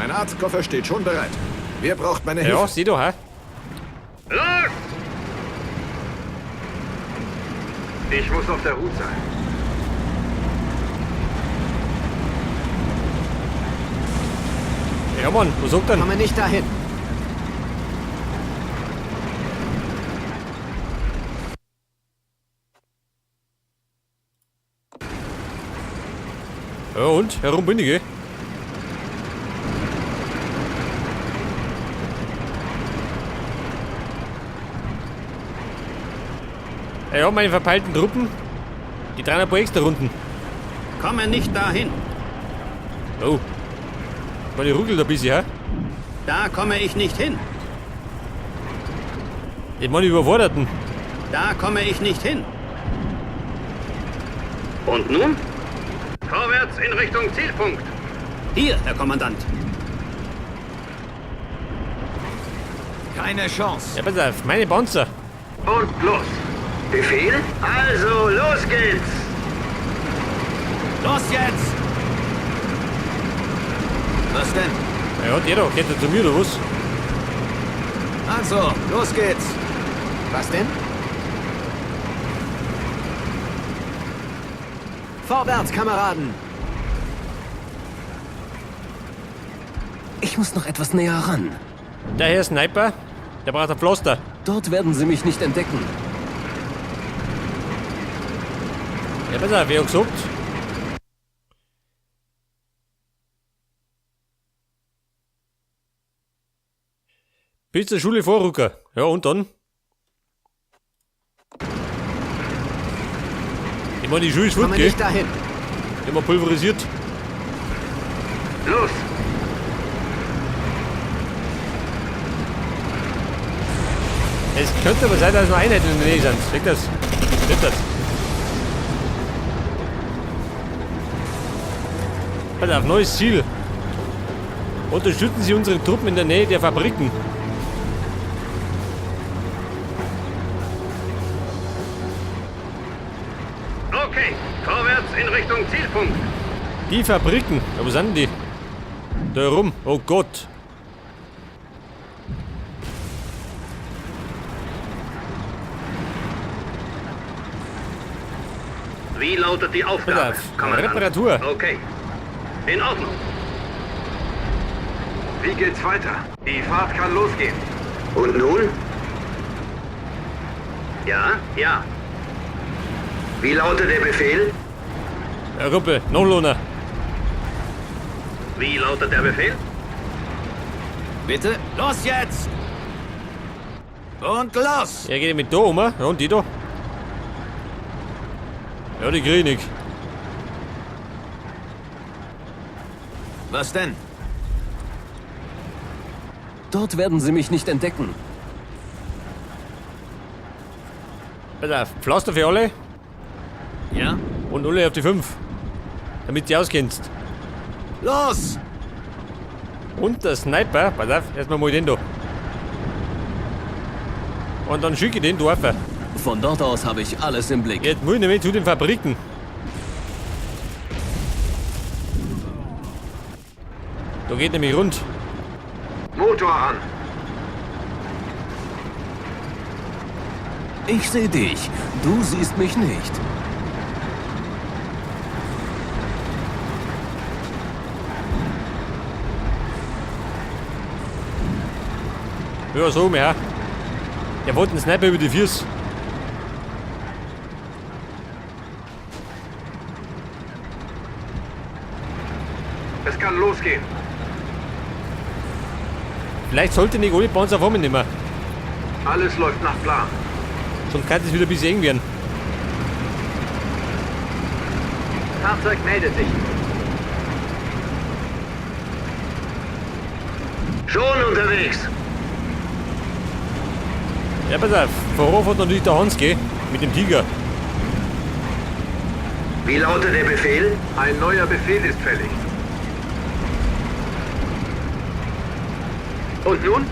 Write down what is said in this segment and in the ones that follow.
Mein Arztkoffer steht schon bereit. Wer braucht meine Ja, Hilfe? sieh doch, hä? Los! Ich muss auf der Hut sein. Ja, Mann, was sagt denn? Komme nicht dahin. Ja, und? Herum bin ich, gell? Ja, meine verpeilten Truppen. Die drehen ein paar extra Runden. Komme nicht dahin. Oh. Meine ruckelt ein bisschen, hä? Da komme ich nicht hin. Ich meine Überforderten. Da komme ich nicht hin. Und nun? Vorwärts in Richtung Zielpunkt. Hier, Herr Kommandant. Keine Chance. Ja, pass auf, meine Panzer. Und los! Befehl? Also, los geht's! Los jetzt! Was denn? Ja, der da, geht er zu mir, oder was? Also, los geht's. Was denn? Vorwärts, Kameraden! Ich muss noch etwas näher ran. Der Herr Sniper, der braucht ein Pflaster. Dort werden sie mich nicht entdecken. Ja, pass auf, wer hat gesagt? Bis zur Schule Vorrücker. Ja, und dann? Ich meine, die Schule ist fort, Komme gell? nicht dahin. Die haben wir pulverisiert. Los! Es könnte aber sein, dass noch Einheiten in der Nähe sind. Seht das? Seht das? Pass auf, neues Ziel. Unterstützen Sie unsere Truppen in der Nähe der Fabriken. Okay, vorwärts in Richtung Zielpunkt. Die Fabriken. Ja, wo sind denn die? Da rum. Oh Gott. Wie lautet die Aufgabe, Pass auf. Kommandant? Reparatur. Okay. In Ordnung. Wie geht's weiter? Die Fahrt kann losgehen. Und nun? Ja, ja. Wie lautet der Befehl? Ja, Kumpel, noch Lohner. Wie lautet der Befehl? Bitte? Los jetzt! Und los! Er geht mit da um, ja, und die da. Ja, die krieg ich nicht. Was denn? Dort werden sie mich nicht entdecken. Pass auf, Pflaster für alle Ja? und alle auf die 5. Damit du auskennst. Los! Und der Sniper, pass auf, erstmal mal den da. Und dann schicke ich den da. Von dort aus habe ich alles im Blick. Jetzt muss ich nämlich zu den Fabriken. Da geht nämlich rund. Motor an! Ich sehe dich. Du siehst mich nicht. Ja, so mehr. Der wollte einen Sniper über die Füße. Es kann losgehen. Vielleicht sollte nicht alle Panzer vor mir nehmen. Alles läuft nach Plan. Sonst kann es wieder ein bisschen eng werden. Fahrzeug meldet sich. Schon unterwegs. Ja, pass auf. Vorauf hat natürlich der Hans, gell? Mit dem Tiger. Wie lautet der Befehl? Ein neuer Befehl ist fällig. Und nun?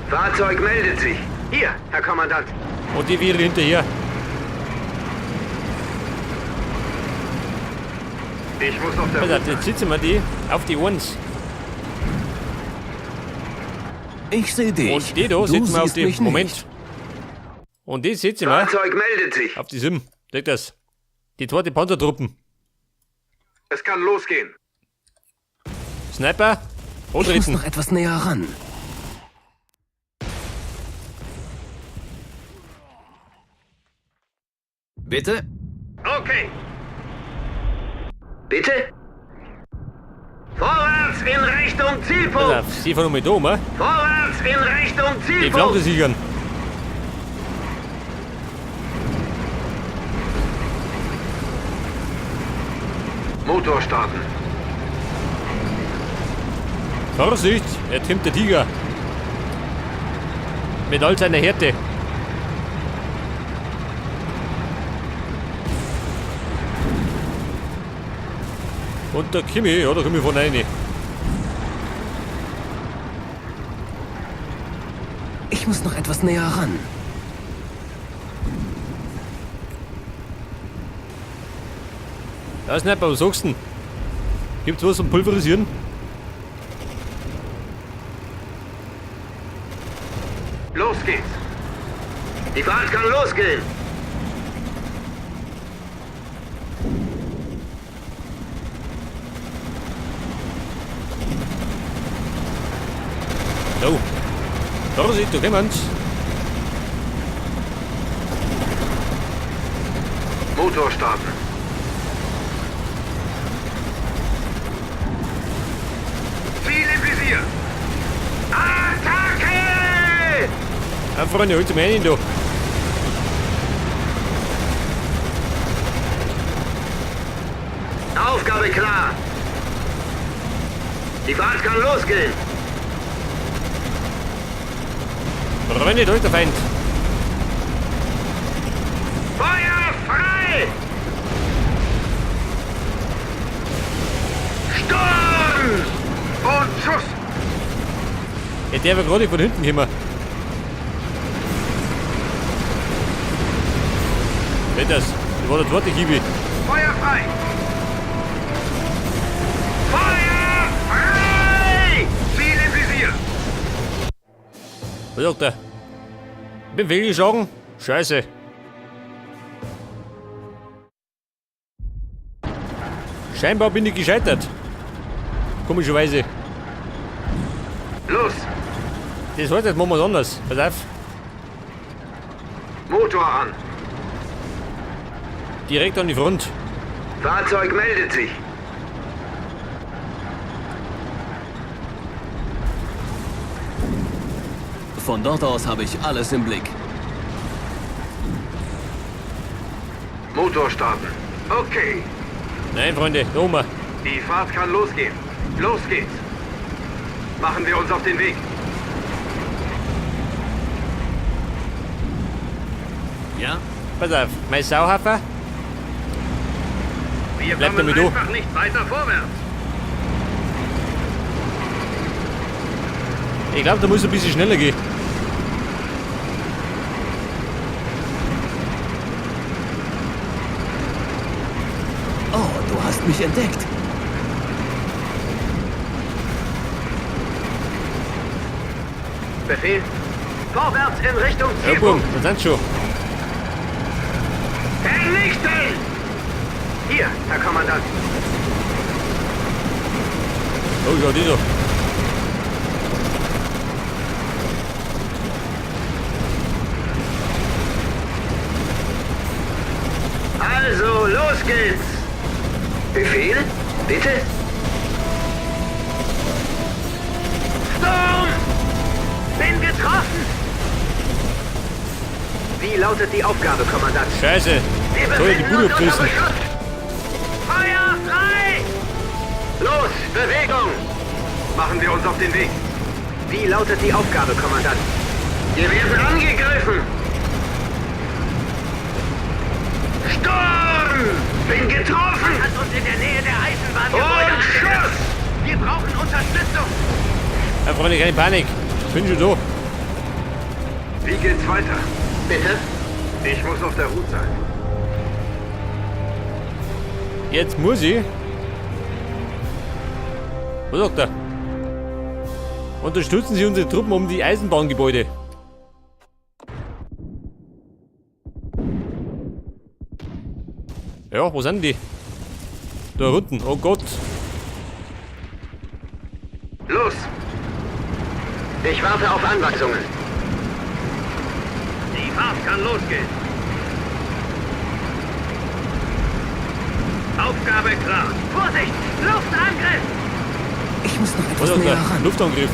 Fahrzeug meldet sich. Hier, Herr Kommandant. Und die wäre hinterher. Ich muss auf der Pass Hut auf, sein. jetzt sitzen wir die auf die 1. Ich sehe dich. Und die da Du sitzen wir auf siehst die. mich Moment. nicht. Und die sitzen wir Fahrzeug meldet sich. auf die 7. Seht das? Die zweite Panzertruppen. Es kann losgehen. Sniper. Ich muss Antreten. noch etwas näher ran. Bitte? Okay. Bitte? Vorwärts in Richtung Pass Zielpunkt. auf, sie fahren nochmal da um, Vorwärts in Richtung Die Flanke Zielpunkt. sichern. Motor starten. Vorsicht, er kommt der Tiger. Mit all seiner Härte. Und der Kimi, ja, da komme ich von rein. Ich muss noch etwas näher ran. Da ist nicht, was sagst du denn? Gibt's was zum Pulverisieren? Los geht's. Die Fahrt kann losgehen. No. Vorsicht, da kommen's. Motor starten. Ziel im Visier. Attacke! Ja, Freunde, holt mal rein da. Aufgabe klar. Die Fahrt kann losgehen. Freunde, da ist der Feind. Feuer frei! Sturm! Und Schuss. Ja, der wird gerade von hinten gekommen. Seht das? Das war der zweite Kiwi. Feuer frei. Feuer frei! Ziel im Visier. Was sagt er? Bin fehlgeschlagen? Scheiße. Scheinbar bin ich gescheitert. Komischerweise. Los. Das heute jetzt machen wir anders. Pass auf. Motor an. Direkt an die Front. Fahrzeug meldet sich. Von dort aus habe ich alles im Blick. Motor starten. Okay. Nein, Freunde, da oben. Die Fahrt kann losgehen. Los geht's. Machen wir uns auf den Weg. Ja? Pass auf, mein Sauhafer. Wir Bleibt kommen damit du. einfach nicht weiter vorwärts. Ich glaube, da muss ein bisschen schneller gehen. Oh, du hast mich entdeckt. Befehl. Vorwärts in Richtung Ja, Zielpunkt. Buben, da sind schon. Vernichten! Hier, Herr Kommandant. Oh, schau die da. Also, los geht's! Befehl? Bitte? Sturm! Bin getroffen! Wie lautet die Aufgabe, Kommandant? Scheiße. Wir Soll ich die befinden Bude uns unter abgerissen? Beschuss. Feuer frei! Los, Bewegung! Machen wir uns auf den Weg. Wie lautet die Aufgabe, Kommandant? Wir werden angegriffen! Sturm! Bin getroffen! Hat uns in der Nähe der Eisenbahngebäude Und angegriffen. Schuss! Wir brauchen Unterstützung! Ja, Freunde, keine Panik. Ich bin schon da. Wie geht's weiter? Bitte? Ich muss auf der Hut sein. Jetzt muss ich Was sagt er? Unterstützen Sie unsere Truppen um die Eisenbahngebäude. Ja, wo sind die? Da unten, oh Gott. Los! Ich warte auf Anweisungen. Die Fahrt kann losgehen. Aufgabe klar. Vorsicht! Luftangriff! Ich muss noch Was etwas sagt näher er? ran. Luftangriff.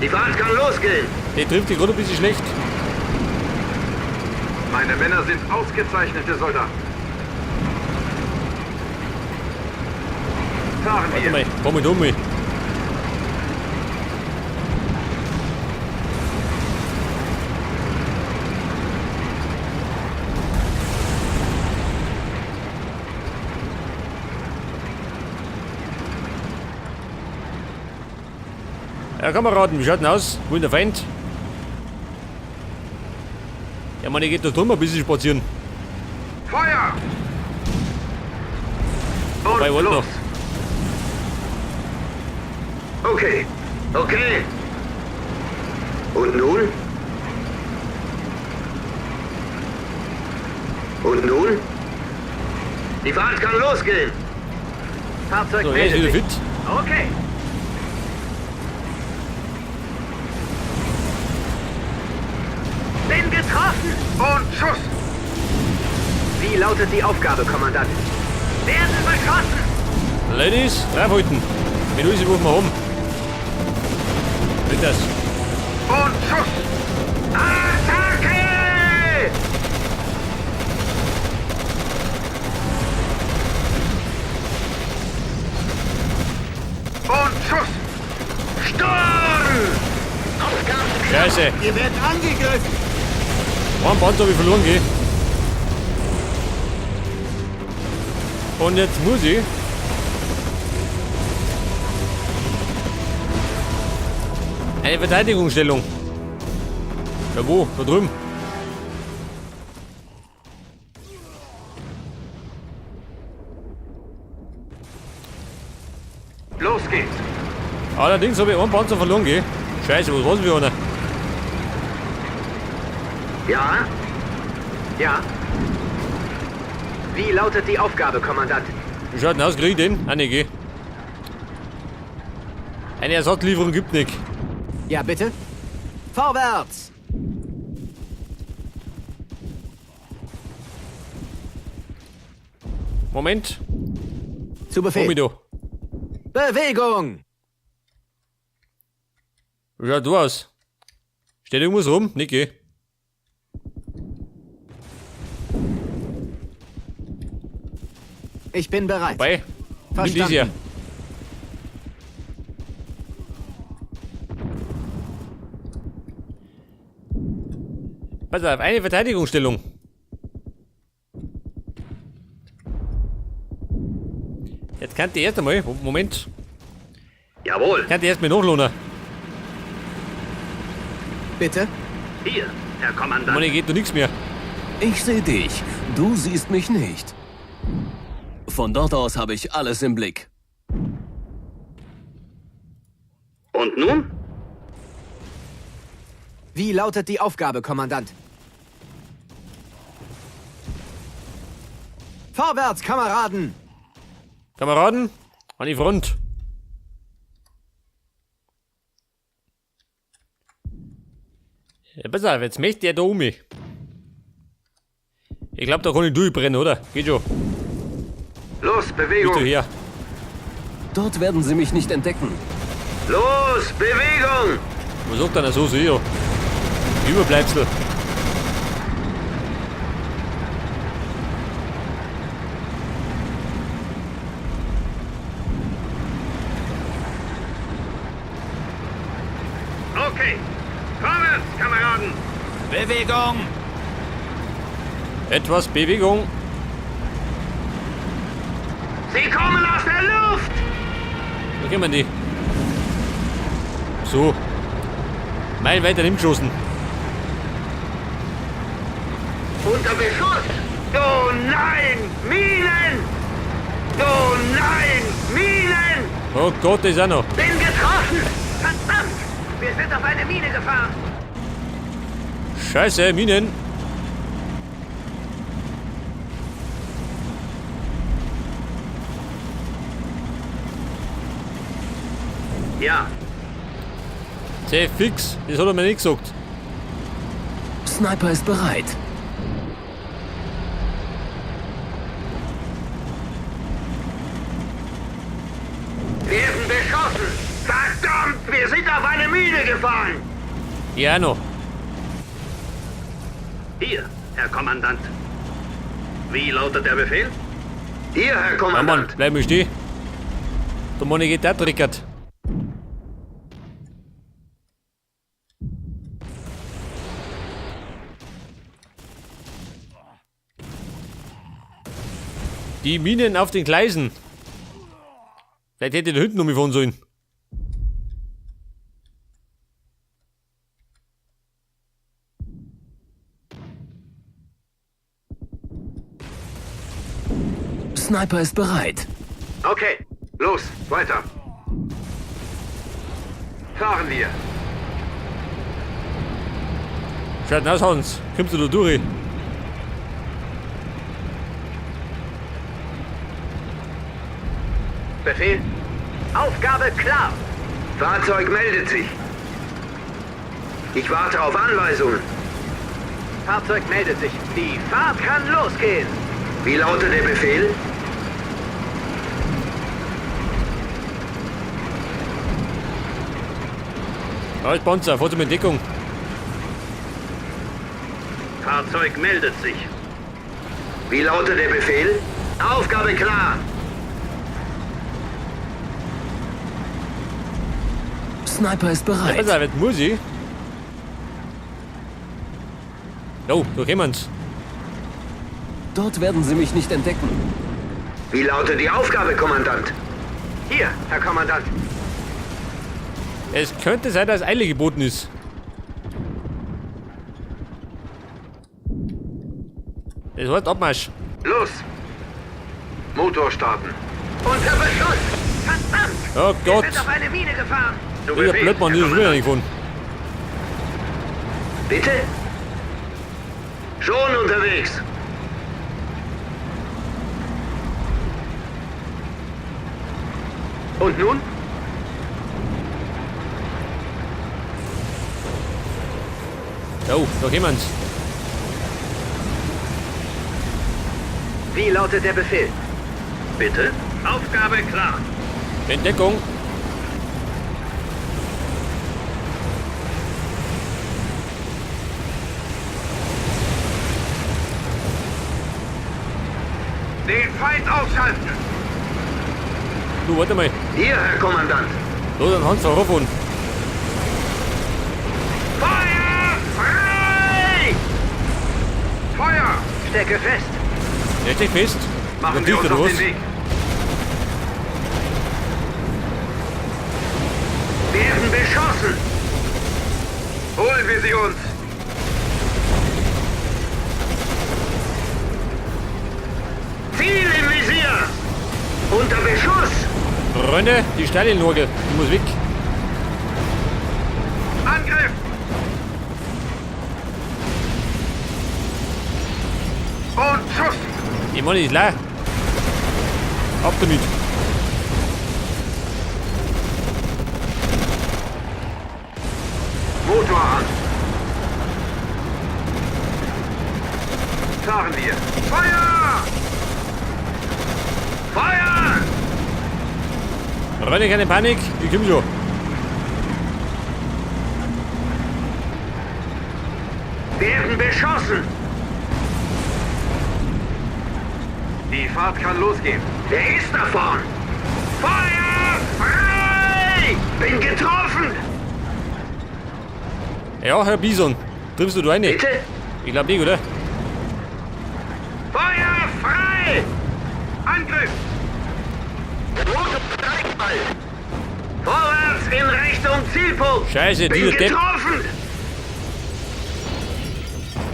Die Fahrt kann losgehen. Der trifft die gerade ein bisschen schlecht. Meine Männer sind ausgezeichnete Soldaten. Fahren Warte wir. mal, komm mit um mich. Ja, Kameraden, wie schaut denn aus? Wo ist der Feind? Ja, man, ich geht da drüben ein bisschen spazieren. Feuer! Und Wobei, warte los! noch. Okay. Okay. Und nun? Und nun? Die Fahrt kann losgehen. Fahrzeug So, er ist meldet wieder sich. fit. Okay. Bin getroffen! Und Schuss! Wie lautet die Aufgabe, Kommandant? Werden beschossen! Ladies, draufhalten. Mit uns rufen wir um. Mit das. Und Schuss! Attacke! Und Schuss! Sturm! Aufgabe klar. Scheiße. Wir werden angegriffen! Ein Panzer habe ich verloren, gell? Und jetzt muss ich. Eine Verteidigungsstellung. Ja, wo? Da drüben. Los geht's! Allerdings habe ich einen Panzer verloren, gell? Scheiße, was war's für einer? Ja? Ja. Wie lautet die Aufgabe, Kommandant? Wie schaut denn aus? Krieg ich den? Ah, ne, geh. Eine Ersatzlieferung gibt nicht. Ja, bitte? Vorwärts! Moment. Zu Befehl. Komm ich da. Bewegung! Wie schaut du aus? Steht irgendwas rum? Nicht, geh. Ich bin bereit. Bei. Nimm dies hier. Verstanden. Pass auf, eine Verteidigungsstellung. Jetzt kann die erst einmal, Moment, Jawohl. kann die erst mal nachlohnen. Bitte? Hier, Herr Kommandant. Mann, geht doch nichts mehr. Ich sehe dich. Du siehst mich nicht. Von dort aus habe ich alles im Blick. Und nun? Wie lautet die Aufgabe, Kommandant? Vorwärts, Kameraden! Kameraden, an die Front. Ja, pass auf, jetzt möchte der da um mich. Ich glaube, da kann ich durchbrennen, oder? Geht schon. Los, Bist Bewegung! du her. Dort werden sie mich nicht entdecken. Los, Bewegung! Was sagt einer so sicher? Überbleibsel. Okay. Vorwärts, Kameraden. Bewegung! Etwas Bewegung. Sie kommen aus der Luft! Wo kommen die? So. Mein weiter nimmt geschossen. Unter Beschuss! Oh nein! Minen! Oh nein! Oh Gott, das ist auch noch. Bin getroffen! Verdammt! Wir sind auf eine Mine gefahren. Scheiße, Minen. Ja. Sehr fix, das hat er mir nicht gesagt. Sniper ist bereit. Werden beschossen! Verdammt, wir sind auf eine Mine gefahren! Ja, noch. Hier, Herr Kommandant. Wie lautet der Befehl? Hier, Herr Ja, Mann, Kommandant. bleib mal stehen. Der Mann geht da trickert. Die Minen auf den Gleisen. Vielleicht hätte ich da hinten umfahren sollen. Sniper ist bereit. Okay, los, weiter. Fahren wir. Schaut aus, Hans. Kommst du da durch? Befehl. Aufgabe klar. Fahrzeug meldet sich. Ich warte auf Anweisungen. Fahrzeug meldet sich. Die Fahrt kann losgehen. Wie lautet der Befehl? Da ist Panzer, fahr mit Deckung. Fahrzeug meldet sich. Wie lautet der Befehl? Aufgabe klar. Sniper ist Ja, bereit. pass auf, jetzt muss ich. Oh, da kommen's. Dort werden sie mich nicht entdecken. Wie lautet die Aufgabe, Kommandant? Hier, Herr Kommandant. Es könnte sein, dass Eile geboten ist. Das heißt Abmarsch. Los! Motor starten. Unter Beschuss! Verdammt! Oh Gott. Wir sind auf eine Mine gefahren. Zu Dieser Befehl, Blödmann, Herr ist schon wieder Kommandant. nicht gefunden. Bitte? Schon unterwegs. Und nun? Oh, da kommen's. Wie lautet der Befehl? Bitte? Aufgabe klar. Entdeckung. Den Feind ausschalten! Du, warte mal. Hier, Herr Kommandant. Los, dann Hans, fahr rauf. Feuer frei! Feuer! Stecke fest. Ja, steck fest. Machen wir uns auf den Weg. Werden beschossen. Holen wir sie uns! Ziel im Visier. Unter Beschuss. Freunde, die Stalin-Nurgel, die muss weg. Angriff! Und Schuss! Die Mann ist leer. Ab damit. Motor an! Fahren wir! Feuer! Feuer! Freunde, keine Panik, ich komm schon. Werden beschossen. Die Fahrt kann losgehen. Wer ist da vorn? Feuer frei! Bin getroffen. Ja, Herr Bison, triffst du da eine? Bitte? Ich glaub nicht, oder? Feuer frei! Angriff! Vorwärts in Richtung Zielpunkt! Scheiße, Bin dieser Depp. getroffen!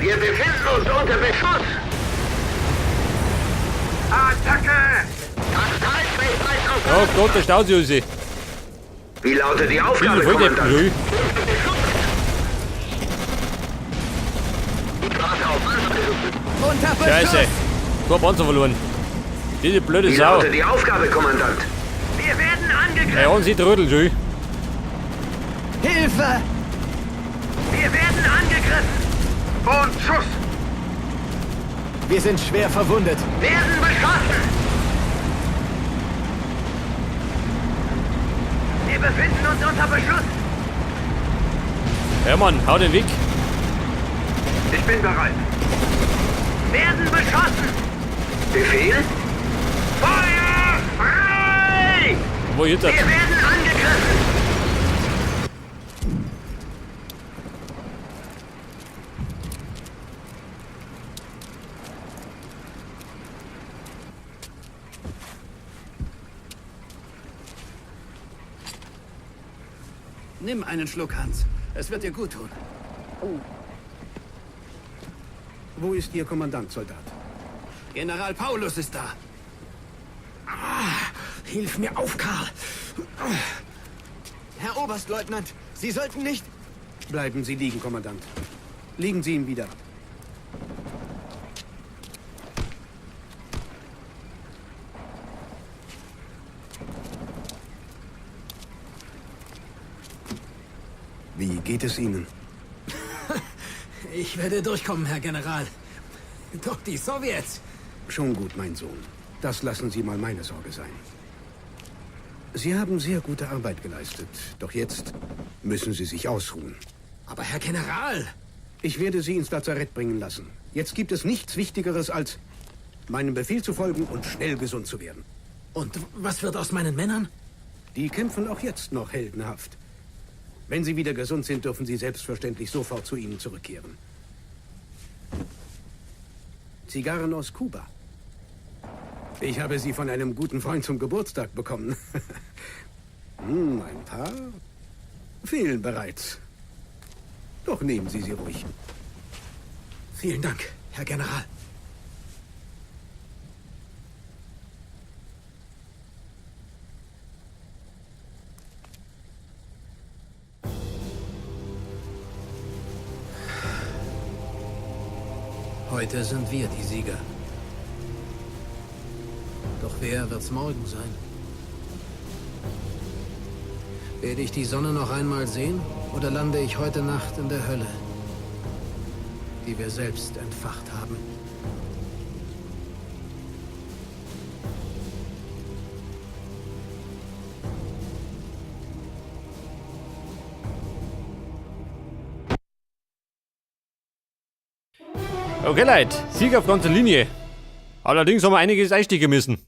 Wir befinden uns unter Beschuss! Attacke! Das Teil auf Oh Gott, da staut sich alles. Wie lautet die Aufgabe, Diese Volldeppen, Kommandant? du. Unter Beschuss! Scheiße. Zwei Panzer verloren. Diese blöde Wie Sau. lautet die Aufgabe, Kommandant? Wir werden angegriffen! Ey, und sie trödelt, du. Hilfe! Wir werden angegriffen! Und Schuss! Wir sind schwer verwundet. Werden beschossen! Wir befinden uns unter Beschuss! Ja, Mann, hau den weg. Ich bin bereit. Werden beschossen! Befehl? Feuer frei! Wo ist das? Wir werden angegriffen! Nimm einen Schluck, Hans. Es wird dir gut tun. Wo ist Ihr Kommandant, Soldat? General Paulus ist da. Hilf mir auf, Karl. Herr Oberstleutnant, Sie sollten nicht... Bleiben Sie liegen, Kommandant. Liegen Sie ihn wieder. Wie geht es Ihnen? Ich werde durchkommen, Herr General. Doch die Sowjets. Schon gut, mein Sohn. Das lassen Sie mal meine Sorge sein. Sie haben sehr gute Arbeit geleistet. Doch jetzt müssen Sie sich ausruhen. Aber Herr General! Ich werde Sie ins Lazarett bringen lassen. Jetzt gibt es nichts Wichtigeres, als meinem Befehl zu folgen und schnell gesund zu werden. Und was wird aus meinen Männern? Die kämpfen auch jetzt noch heldenhaft. Wenn sie wieder gesund sind, dürfen sie selbstverständlich sofort zu ihnen zurückkehren. Zigarren aus Kuba. Ich habe sie von einem guten Freund zum Geburtstag bekommen. Ein paar fehlen bereits. Doch nehmen Sie sie ruhig. Vielen Dank, Herr General. Heute sind wir die Sieger. Doch wer wird's morgen sein? Werde ich die Sonne noch einmal sehen oder lande ich heute Nacht in der Hölle, die wir selbst entfacht haben? Okay, Leute, Sieg auf ganzer Linie. Allerdings haben wir einiges einstecken müssen.